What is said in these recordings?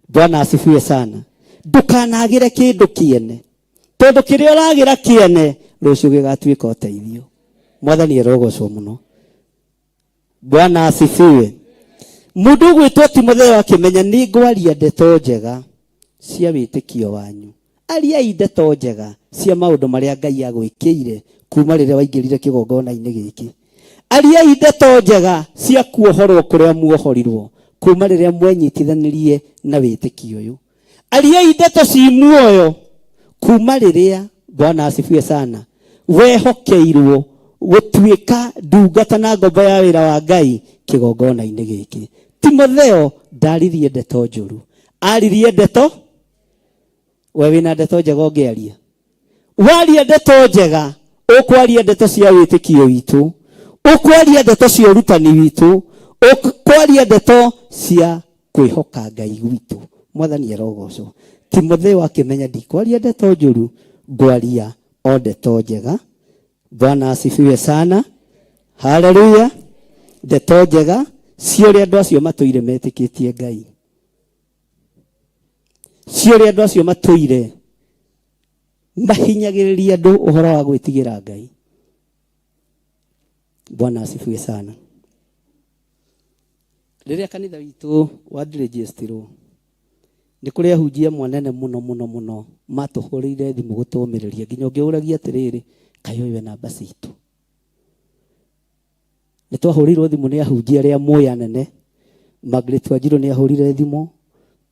Bwana asifiwe sana. Ndukanagire kindu kiene, tondu kiria uragira kiene rucio gigatuika uteithio. Mwathani arogocwo muno. Bwana asifiwe. Mundu ugwitwo Timotheo akimenya ni ngwaria ndeto njega cia witikio wanyu. Ariai ndeto njega cia maundu maria Ngai agwikire kuma riria waingirire kigongona-ini giki. Ariai ndeto njega cia kuohorwo kuria muohorirwo kuma riria mwenyitithanirie na witikio uyu. Ariai ndeto ci muoyo kuma riria, Bwana asifiwe sana, wehokeirwo gutuika ndungata na ngombo ya wira wa Ngai kigongona-ini giki. Timotheo ndaririe ndeto njuru, aririe ndeto. We wina ndeto njega ungiaria, waria ndeto njega ukwaria ndeto cia witikio witu, ukwaria ndeto cia urutani witu, ukwaria ndeto cia kwihoka Ngai gwitu. Mwathani arogocwo. Timotheo akimenya ndikwaria ndeto njuru, ngwaria o ndeto njega. Bwana asifiwe sana. Haleluya. Ndeto njega cia ũrĩa andũ acio matũire metĩkĩtie Ngai, cia ũrĩa andũ acio matũire mahinyagĩrĩria andũ ũhoro wa gwĩtigĩra Ngai. Bwana asifiwe sana. Rĩrĩa kanitha witũ wandiregistirwo, nĩ kũrĩ ahunjia amwe anene mũno mũno mũno matũhũrĩire thimũ gũtũmĩrĩria, nginya ũngĩũragia atĩrĩrĩ, kaĩ ũyũ ena namba citũ? Nĩ twahũrĩirwo thimũ nĩ ahunjia arĩa moĩ anene. Margaret Wanjiru nĩ ahũrire thimũ,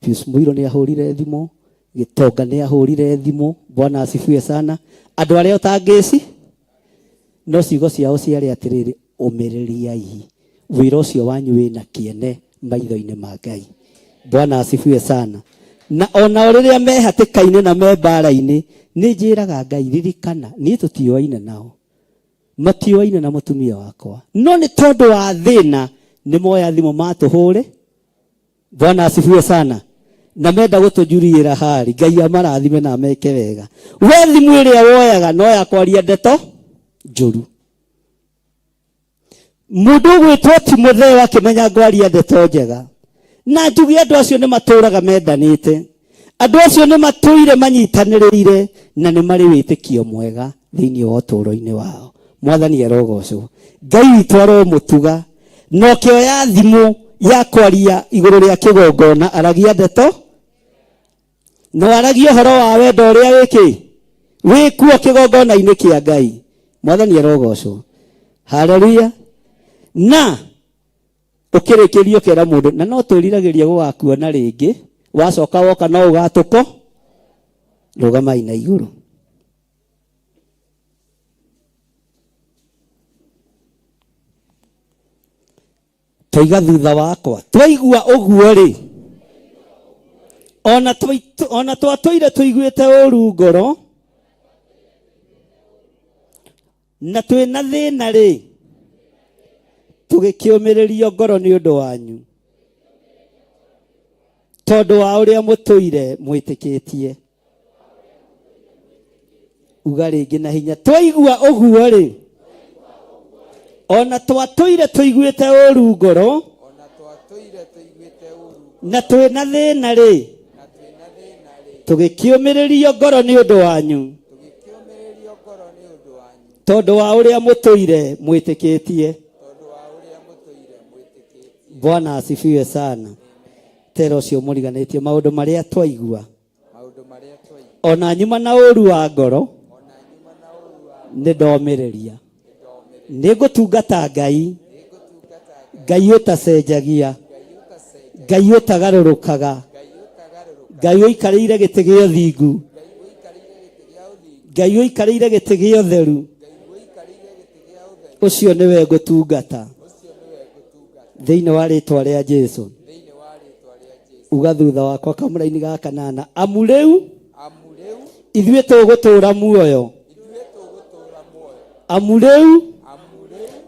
Pius Muiro nĩ ahũrire thimũ, Gĩtonga nĩ ahũrire thimũ. Bwana asifiwe sana. Andũ arĩa ũtangĩci, no ciugo ciao ciarĩ atĩrĩrĩ, ũmĩrĩriai, wĩra ũcio wanyu wĩna kĩene maitho-inĩ ma Ngai. Bwana asifiwe sana. Na ona o rĩrĩa me hatĩka-inĩ na me mbara-inĩ, nĩ njĩraga Ngai, ririkana niĩ tũtioaine nao, matioaine na mũtumia wakwa, no nĩ tondũ wa thĩna nĩ moya thimũ matũhũre. Bwana asifiwe sana. Na menda gũtũjuriĩra hari, Ngai amarathime na ameke wega. We thimũ ĩrĩa woyaga no ya kwaria ndeto njũru. Mũndũ ũgwĩtwo Timotheo akĩmenya ngwaria ndeto njega, na njuge andũ acio nĩ matũraga mendanĩte, andũ acio nĩ matũire manyitanĩrĩire na nĩ marĩ wĩtĩkio mwega thĩinĩ wa ũtũũro-inĩ wao. Mwathani arogocwo. Ngai witũ aromũtuga. Na ũkĩoya thimũ ya kwaria igũrũ rĩa kĩgongona, aragia ndeto na waragia ũhoro wa wendo ũrĩa wĩkĩ wĩkuo kĩgongona-inĩ kĩa Ngai. Mwathani arogocwo. Haleluya. Na ũkĩrĩkĩria ũkera mũndũ, na no twĩriragĩria gũgakuona rĩngĩ, wacoka woka no ũgatũko, rũgamai na igũrũ. Twaiga thutha wakwa, twaigua ũguo rĩ, ona twatũire tũiguĩte ũru ngoro na twĩna thĩna rĩ, tũgĩkĩũmĩrĩrio ngoro nĩ ũndũ wanyu, tondũ wa ũrĩa mũtũire mwĩtĩkĩtie. Uga rĩngĩ na hinya, twaigua ũguo rĩ, ona twatũire tũiguĩte ũru ngoro na twĩna thĩna rĩ, tũgĩkĩũmĩrĩrio ngoro nĩ ũndũ wanyu, tondũ wa ũrĩa mũtũire mwĩtĩkĩtie. Bwana asifiwe sana. Tera ũcio mũriganĩtie maũndũ marĩa twaigua, ona nyuma na ũru wa ngoro nĩ ndomĩrĩria, nĩ ngũtungata Ngai, Ngai ũtacenjagia, Ngai ũtagarũrũkaga, Ngai ũikarĩire gĩtĩ gĩa ũthingu, Ngai ũikarĩire gĩtĩ gĩa ũtheru, ũcio nĩwe ngũtungata thĩinĩ wa rĩtwa rĩa Jesu. Uga thutha wakwa kamũraini ga kanana, amu rĩu ithuĩ tũgũtũũra muoyo, amu rĩu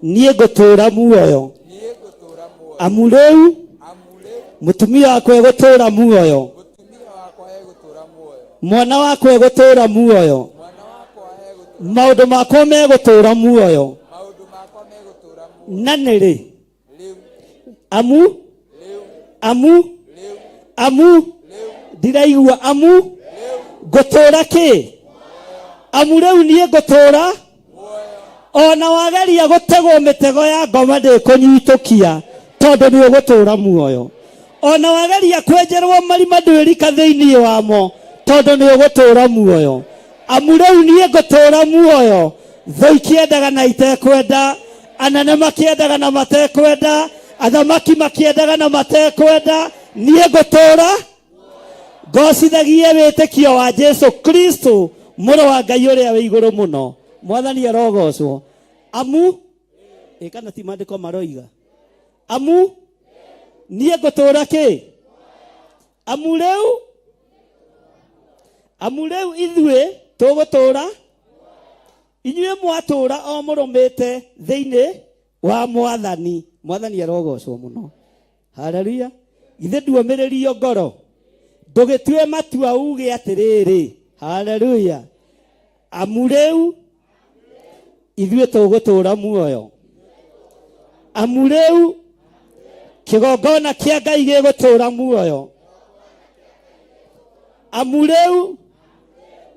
niĩ ngũtũũra muoyo, amu rĩu mũtumia wakwa egũtũũra muoyo, mwana wakwa egũtũũra muoyo, maũndũ makwa megũtũũra muoyo. Na nĩ rĩ? Amu amu amu Ndiraigua amu ngũtũũra kĩ? Amu rĩu niĩ ngũtũũra ona wageria gũtegwo mĩtego ya ngoma ndĩkũnyitũkia tondũ nĩ ũgũtũũra muoyo. Ona wageria kwenjerwo marima ndwĩrika thĩinĩ wamo tondũ nĩ ũgũtũũra muoyo. Amu rĩu niĩ ngũtũũra muoyo, thũ ikĩendaga na itekwenda, anene makĩendaga na matekwenda, athamaki makĩendaga na matekwenda, niĩ ngũtũũra ngocithagie wĩtĩkio wa Jesu Kristo mũrũ wa Ngai ũrĩa wĩ igũrũ mũno. Mwathani arogocwo. Amu ĩ kana ti maandĩko maroiga amu niĩ ngũtũũra kĩ? Amu rĩu, amu rĩu ithuĩ tũgũtũũra, inyuĩ mwatũũra o mũrũmĩte thĩinĩ wa Mwathani. Mwathani arogocwo mũno. Haleluya. Githĩ nduomĩrĩrio ngoro? Ndũgĩtue matua uge atĩrĩrĩ, haleluya, amu rĩu ithuĩ tũgũtũũra muoyo, amu rĩu kĩgongona kĩa Ngai gĩgũtũũra muoyo, amu rĩu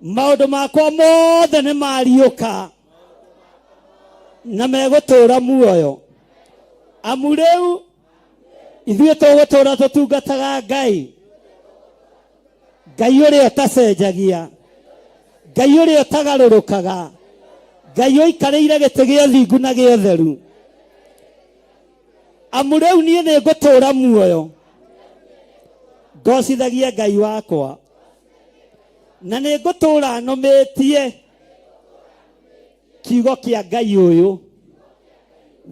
maũndũ makwa mothe nĩ mariũka na megũtũũra muoyo, amu rĩu ithuĩ tũgũtũũra tũtungataga Ngai, Ngai ũrĩa ũtacenjagia, Ngai ũrĩa ũtagarũrũkaga, Ngai ũikarĩire gĩtĩ gĩa ũthingu na gĩa ũtheru. Amu rĩu niĩ nĩ ngũtũũra muoyo ngocithagie Ngai wakwa, na nĩ ngũtũũra nũmĩtie kiugo kĩa Ngai ũyũ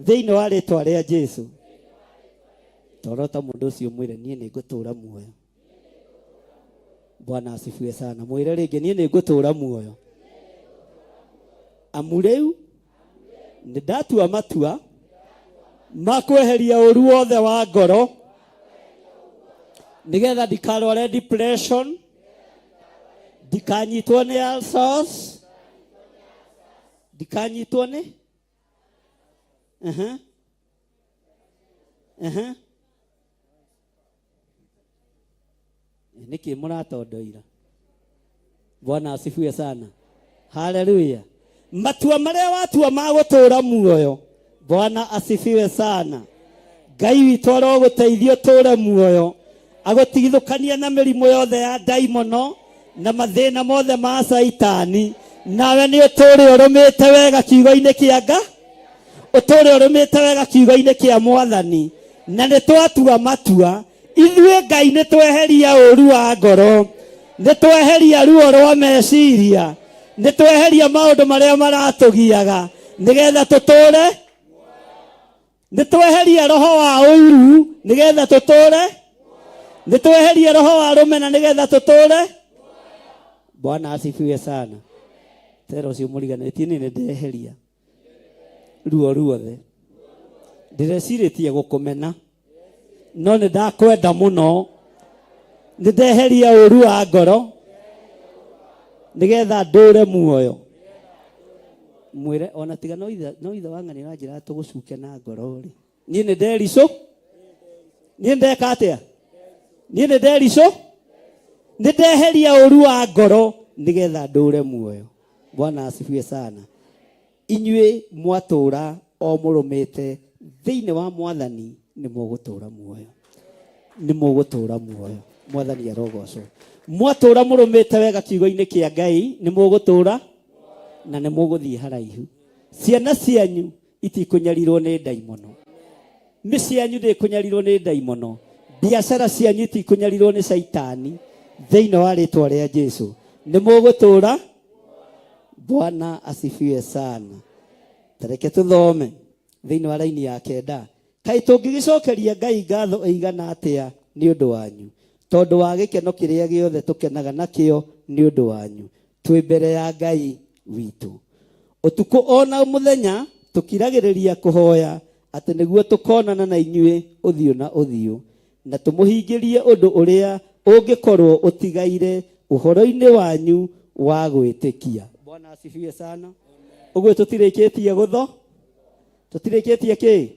thĩinĩ wa rĩtwa rĩa Jesu. Torota mũndũ ũcio mwĩre niĩ nĩ ngũtũũra muoyo. Bwana asifiwe sana. Mwĩre rĩngĩ niĩ nĩ ngũtũũra muoyo. Amu rĩu nĩ ndatua matua ma kweheria ũru wothe wa ngoro nĩgetha ndikarware depression, ndikanyitwo nĩ ulcers, ndikanyitwo nĩ Aha. Aha. Nĩkĩ mũratondoira? Bwana asifiwe sana. Haleluya. Matua marĩa watua ma gũtũũra muoyo. Bwana asifiwe sana. Ngai witũ arogũteithia ũtũũre muoyo, agũtigithũkania na mĩrimũ yothe ya ndaimono na mathĩna mothe ma caitani, nawe nĩ ũtũũre ũrũmĩte wega kiugo-inĩ kĩa Nga, ũtũũre ũrũmĩte wega kiugo-inĩ kĩa Mwathani. Na nĩ twatua matua ithuĩ Ngai, nĩ tweheria ũru wa ngoro, nĩ tweheria ruo rwa meciria, nĩ tweheria maũndũ marĩa maratũgiaga nĩgetha tũtũũre, nĩ tweheria roho wa ũiru nĩgetha tũtũũre, nĩ tweheria roho wa rũmena nĩgetha tũtũũre. Bwana asifiwe sana. Tera ũcio mũriganĩtie, niĩ nĩ ndeheria ruo ruothe, ndĩrecirĩtie gũkũmena no nĩ ndakwenda mũno, nĩ ndeheria ũru wa ngoro nĩgetha ndũre muoyo. Mwĩre ona tiga no ithe, no ithe wa ng'ani ũranjĩra tũgũcuke na ngoro rĩ, niĩ nĩ ndericũ, niĩ ndeka atĩa? Niĩ nĩ ndericũ, nĩ ndeheria ũru wa ngoro nĩgetha ndũre muoyo. Bwana asifiwe sana. Inyuĩ mwatũũra o mũrũmĩte thĩinĩ wa Mwathani nĩ mũgũtũũra muoyo, nĩ mũgũtũũra muoyo. Mwathani arogocwo. Mwatũũra mũrũmĩte wega kiugo-inĩ kĩa Ngai nĩ mũgũtũũra na nĩ mũgũthiĩ haraihu. Ciana cianyu itikũnyarirwo nĩ ndaimono, mĩciĩ yanyu ndĩkũnyarirwo nĩ ndaimono, biacara cianyu itikũnyarirwo nĩ caitani thĩinĩ wa rĩtwa rĩa Jesu. Nĩ mũgũtũũra. Bwana asifiwe sana. Tareke tũthome thĩinĩ wa raini ya kenda. Kaĩ tũngĩgĩcokeria Ngai ngatho ĩigana atĩa nĩ ũndũ wanyu, tondũ wa gĩkeno kĩrĩa gĩothe tũkenaga nakĩo nĩ ũndũ wanyu twĩ mbere ya Ngai witũ. Ũtukũ o na mũthenya tũkiragĩrĩria kũhoya atĩ nĩguo tũkonana na inyuĩ ũthiũ na ũthiũ, na tũmũhingĩrie ũndũ ũrĩa ũngĩkorwo ũtigaire ũhoro-inĩ wanyu wa gwĩtĩkia. Bwana asifiwe sana. Ũguo tũtirĩkĩtie gũtho, tũtirĩkĩtie kĩ,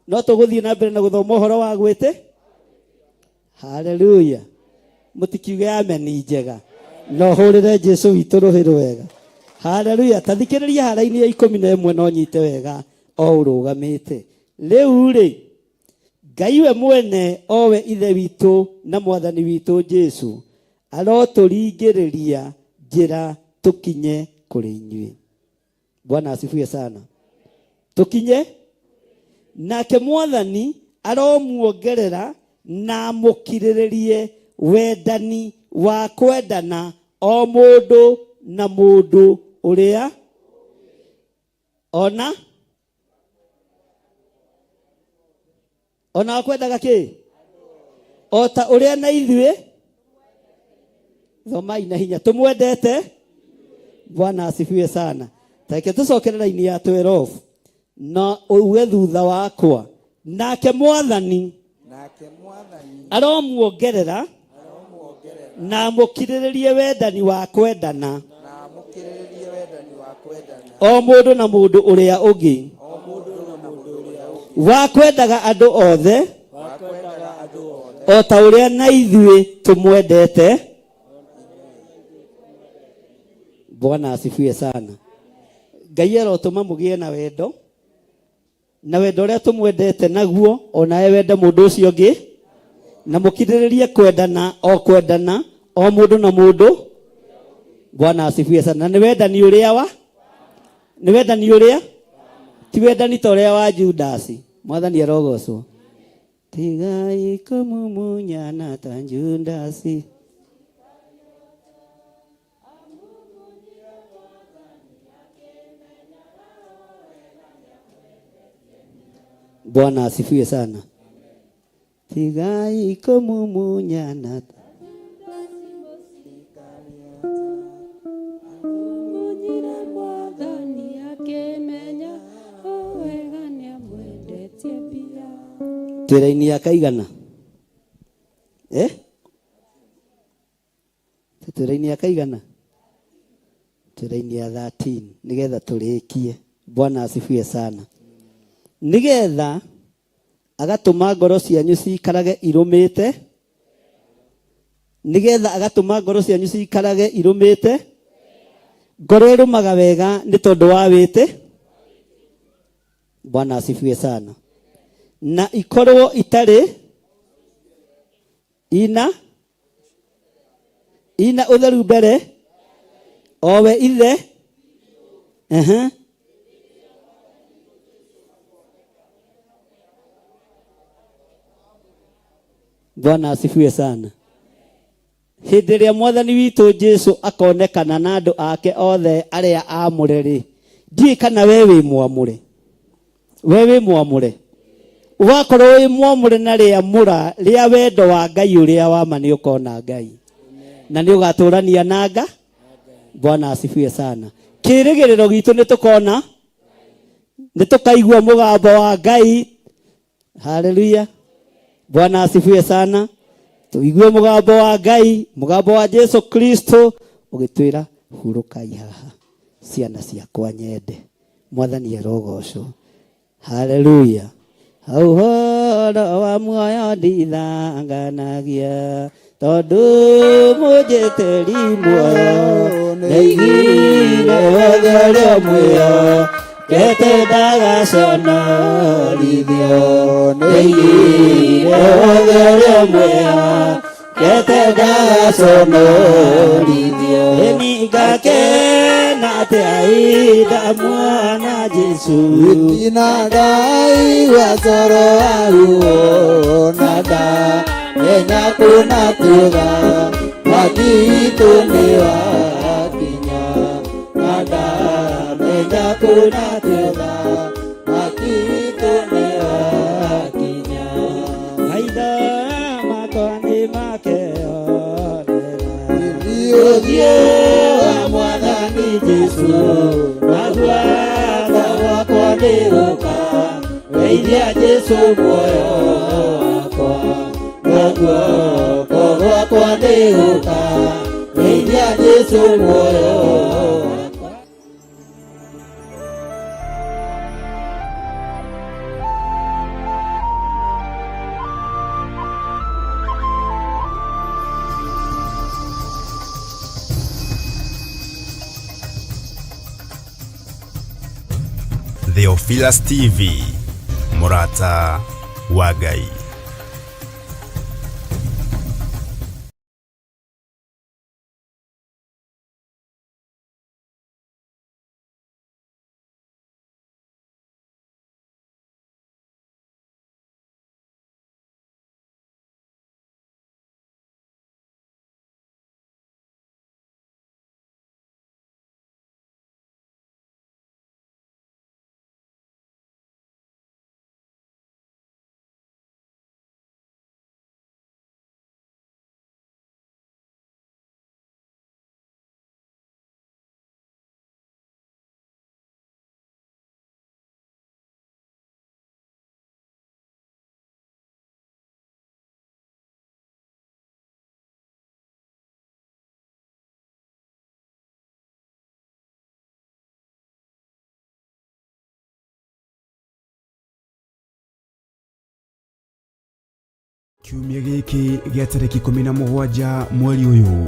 no tũgũthiĩ na mbere na gũthoma ũhoro wa gwĩtĩ. Haleluya. Mũtikiuge ameni njega. No hũrĩre Jesu witũ rũhĩ rwega. Haleluya. Ta thikĩrĩria haraini ya 11 no nyite wega o ũrũgamĩte. Rĩu rĩ, Ngai we mwene o we Ithe witũ na Mwathani witũ Jesu arotũringĩrĩria njĩra tũkinye kũrĩ inyuĩ. Bwana asifiwe sana. Tũkinye nake Mwathani aromuongerera na amũkirĩrĩrie wendani wa kwendana o mũndũ na mũndũ ũrĩa ona ona wakwendaga kĩ o ta ũrĩa na ithuĩ thomai na hinya tũmwendete. Bwana asifiwe sana. Tareke tũcokere raini ya 12 na uge thutha wakwa, nake Mwathani Nake Mwathani aromuongerera aromuongerera na amũkirĩrĩrie wendani wa kwendana na amũkĩrĩrĩrie wendani wa kwendana o mũndũ na mũndũ ũrĩa ũngĩ o mũndũ na mũndũ ũrĩa ũngĩ wa kwendaga andũ othe wa kwendaga andũ othe o ta ũrĩa na ithuĩ tũmwendete. Bwana asifiwe sana. Ngai arotũma mũgĩe na wendo na wendo ũrĩa tũmwendete naguo onawe wende mũndũ ũcio ũngĩ na mũkirĩrĩrie kwendana o kwendana o mũndũ na mũndũ. Bwana asifiwe sana. Na nĩ wendani ũrĩa wa nĩ wendani ũrĩa ti wendani ta ũrĩa wa Judasi. Mwathani arogocwo. Tigai kũmumunyana ta Judasi. Bwana asifiwe sana. Tigai kũmumunyana. Munyire Mwathani akĩmenya wega nĩamwendetie pia. Twĩ raini ya kaigana? Eh? Twĩ raini ya kaigana? Twĩ raini ya 13 nigetha tũrĩkie. Bwana asifiwe sana. Nigetha agatũma ngoro cianyu ciikarage irũmĩte, nigetha agatũma ngoro cianyu ciikarage irũmĩte. Ngoro ĩrũmaga wega nĩ tondũ wa wĩtĩ. Bwana asifiwe sana. Na ikorwo itarĩ ina ina ũtheru mbere o we Ithe. Ehe. Bwana asifiwe sana. Hĩndĩ ĩrĩa Mwathani witũ Jesu akonekana na andũ ake othe arĩa aamũre rĩ, ndiũĩ kana we wĩ mwamũre. We wĩ mwamũre. Wakorwo wĩ mwamũre na rĩamũra rĩa wendo wa Ngai ũrĩa wa ma nĩ ũkona Ngai na nĩ ũgatũrania na Nga. Bwana asifiwe sana. Kĩrĩgĩrĩro gitũ nĩ tũkona, nĩ tũkaigua mũgambo wa Ngai. Haleluya. Bwana asifiwe sana. Tuigue mũgambo wa Ngai, mũgambo wa Jesu Kristo ũgĩtwĩra hurũkai haha ciana ciakwa nyende. Mwathani arogocwo. Haleluya. Hau ũhoro wa muoyo ndithanganagia tondũ mũnjĩtĩri muoyo nĩaigire wothe ũrĩa mwĩo kete ndagaconorithio nĩaigire wothe ũrĩa mwĩo kete ndagaconorithio ĩni ngakena atĩa ndamuona Jesu Itina ndaigua coro wa ruo na ndamenya kũna tuga mwaki witũ nĩ wakinya na ndamenya kũna tuga mwaki witũ nĩ wakinya. Maitho makwa nĩ makeonera Ũthiũ wa Mwathani Jesu naguo gwakwa nĩ gũka geithia Jesu muoyo wakwa naguo gwakwa nĩ gũka geithia Jesu muoyo wakwa. Theophilus TV, mũrata wa Ngai. Kiumia gĩkĩ gĩa tarĩki 17 mweri ũyũ.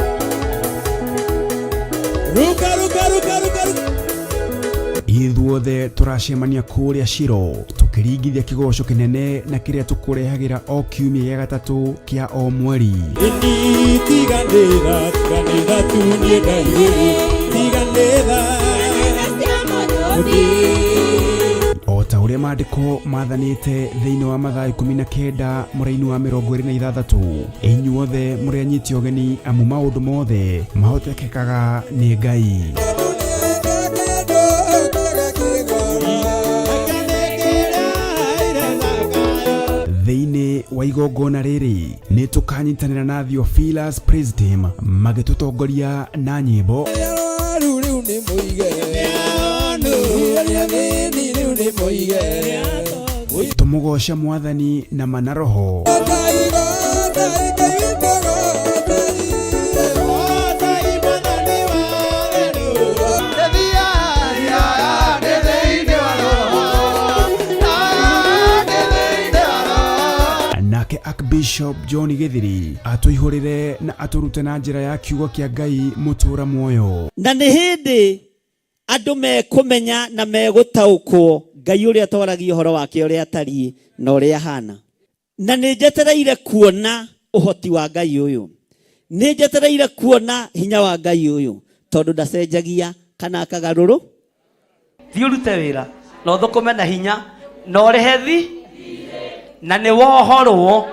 Ruka, ruka, ruka, ruka, ruka. Ithuothe tũracemania kũrĩa Shilo tũkĩringithia kĩgoco kĩnene na kĩrĩa tũkũrehagĩra o kiumia gĩa gatatũ kĩa o mweri. Tiganĩra, tiganĩra tu niĩ ndairĩrĩ, tiganĩra. O ta ũrĩa maandĩko mathanĩte thĩinĩ wa Mathayo 19 mũraini wa 26, inyuothe mũrĩ anyiti ũgeni amu maũndũ mothe mahotekekaga nĩ Ngai. Thĩinĩ wa igongona rĩrĩ nĩ tũkanyitanĩra na Theophilus Praise Team magĩtũtongoria na nyĩmbo. Rĩu rĩu nĩ mũige. Rĩu rĩu nĩ mũige. Tũmũgoce Mwathani na mana roho. Nake Archbishop John Githiri atũihũrĩre na atũrute na njĩra ya kiugo kĩa Ngai mũtũra muoyo. Na nĩ hĩndĩ andũ mekũmenya na megũtaũkwo Ngai ũrĩa twaragia ũhoro wake ũrĩa atariĩ na ũrĩa ahana. Na nĩ njetereire kuona ũhoti wa Ngai ũyũ, nĩ njetereire kuona hinya wa Ngai ũyũ, tondũ ndacenjagia kana akagarũrũ. Thiĩ ũrute wĩra na ũthũkũme na hinya na ũrĩhe thi na nĩ wohorwo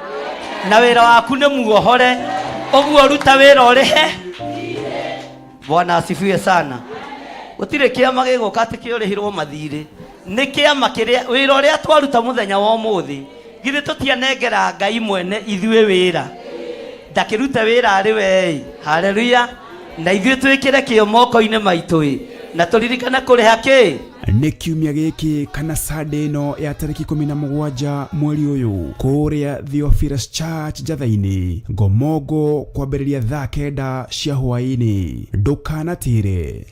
na wĩra waku nĩ muohore, ũguo ruta wĩra ũrĩhe. Bwana asifiwe sana. Gũtirĩ kĩama gĩgũka atĩ kĩũrĩhirwo mathirĩ, nĩ kĩama kĩrĩa wĩra ũrĩa twaruta mũthenya wa ũmũthĩ, githĩ tũtianengera Ngai mwene ithuĩ wĩra, ndakĩrute wĩra arĩ we. Haleluya. Na ithuĩ twĩkĩre kĩo moko-inĩ maitũ na tũririkane kũrĩha kĩ. Nĩ kiumia gĩkĩ kana Sunday ĩno ya tarĩki 17 mweri ũyũ kũrĩa Theophilus Church Njatha-inĩ Ngomongo kwambĩrĩria thaa 9 cia hwaĩ-inĩ. Ndũkanatĩre.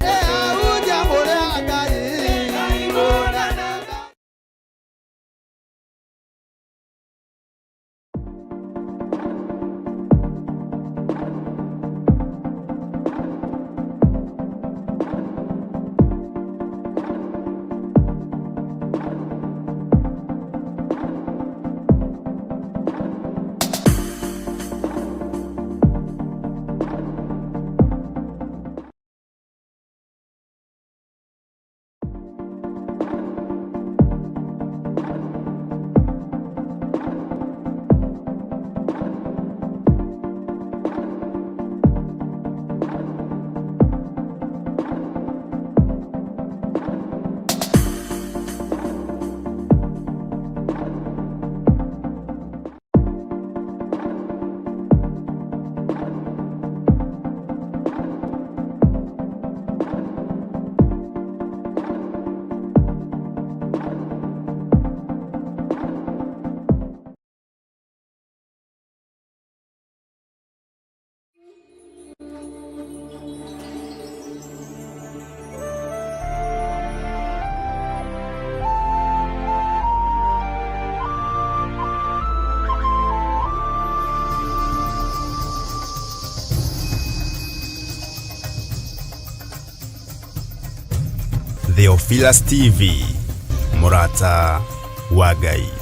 Theophilus TV, Mũrata wa Ngai.